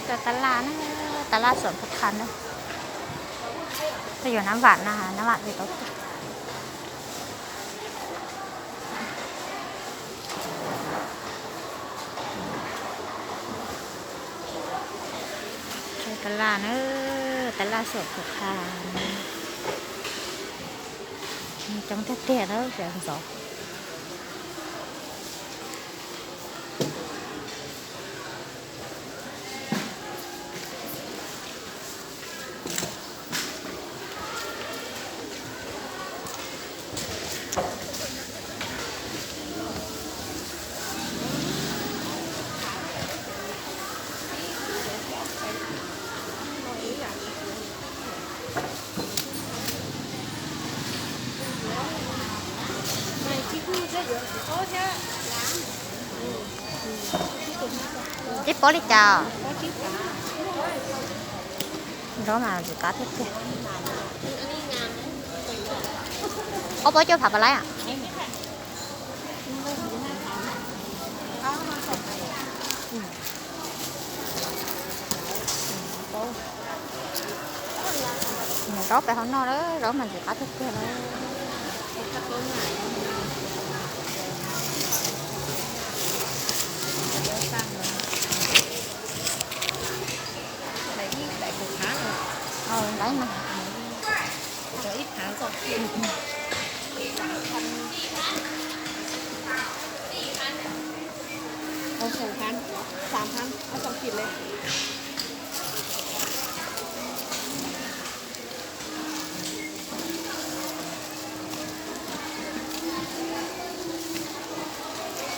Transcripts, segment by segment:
Cov tab laj na, tab laj saum Phu Kham na. Peb yuav nab vam na, nab vam li tau. Tab laj na, tab laj saum Phu Kham. Coob tiag tiag na, cov ntxov. Tib pob li cas? Zaub mas ntxim qab tiag tiag. Ob pob cuaj phav pab laib a? Zaub peb hauv no lawm, zaub mas ntxim qab tiag tiag lawm. Ntaiv mas.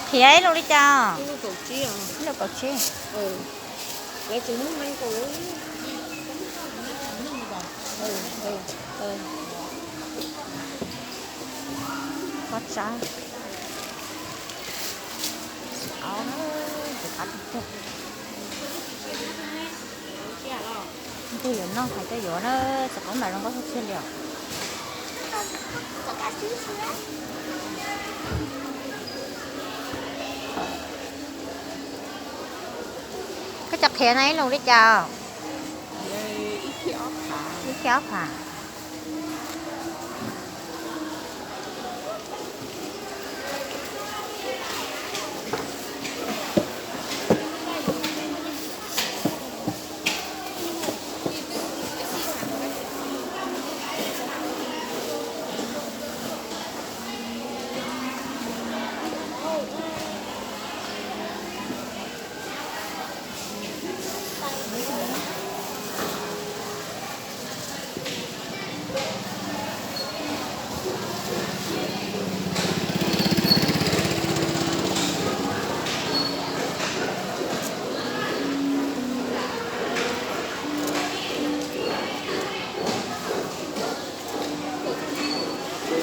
Qhiav ib lus li cas? Ib lus kaum tsib. Pob tsab. Ntxim qab tiag tiag. Ntxim yuav noj hais tias yuav na, tsis qab mam zoo nkauj tiag tiag li os. Koj cov qhiav no ib lus li cas? Ib kiag ob phav.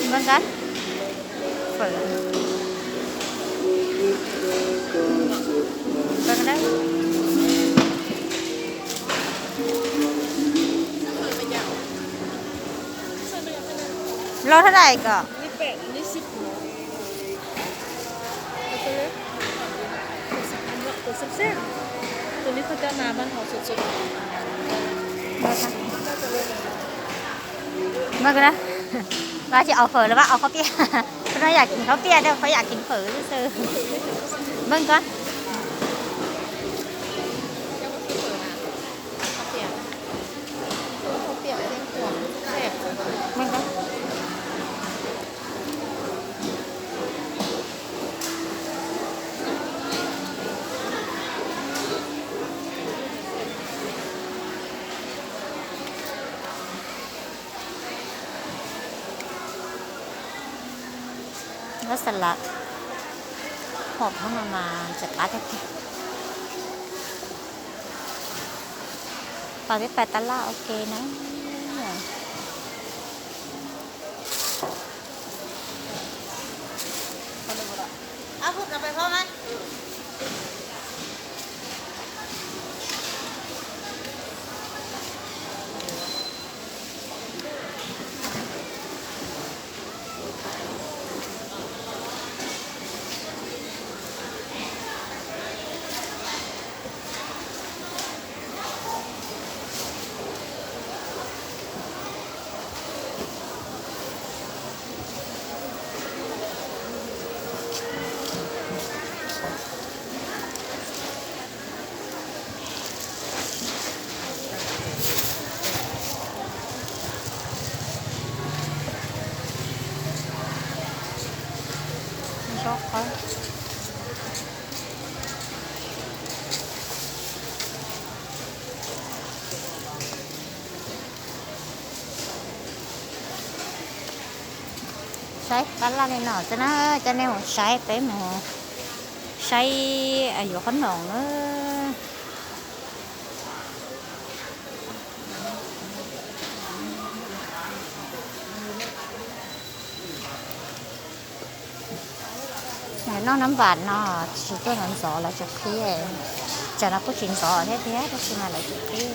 Npawg Nkaj, fawm. Npawg Nkaj, loj thab dais kom. Npawg Nkaj, tsis aus fawm los mas aus khaub piaj. Kuv no yam kis khaub piaj thiab, kuv yam kis fawm xwb. Npawg Nkaj. Lab xa las hom no mas ntxim qab tiag tiag. Pab peb pais tab laj ua ke na. Saib pab laj li no xwb na, coj nej mus saib, peb mus saib yuav qhob noom na. Noj nab npam no tsis tuaj ntxov ntxov, lawv tsis qhib. Tsam no kuj tsis ntxov thiab thiab, tab sis mas lawv tsis qhib.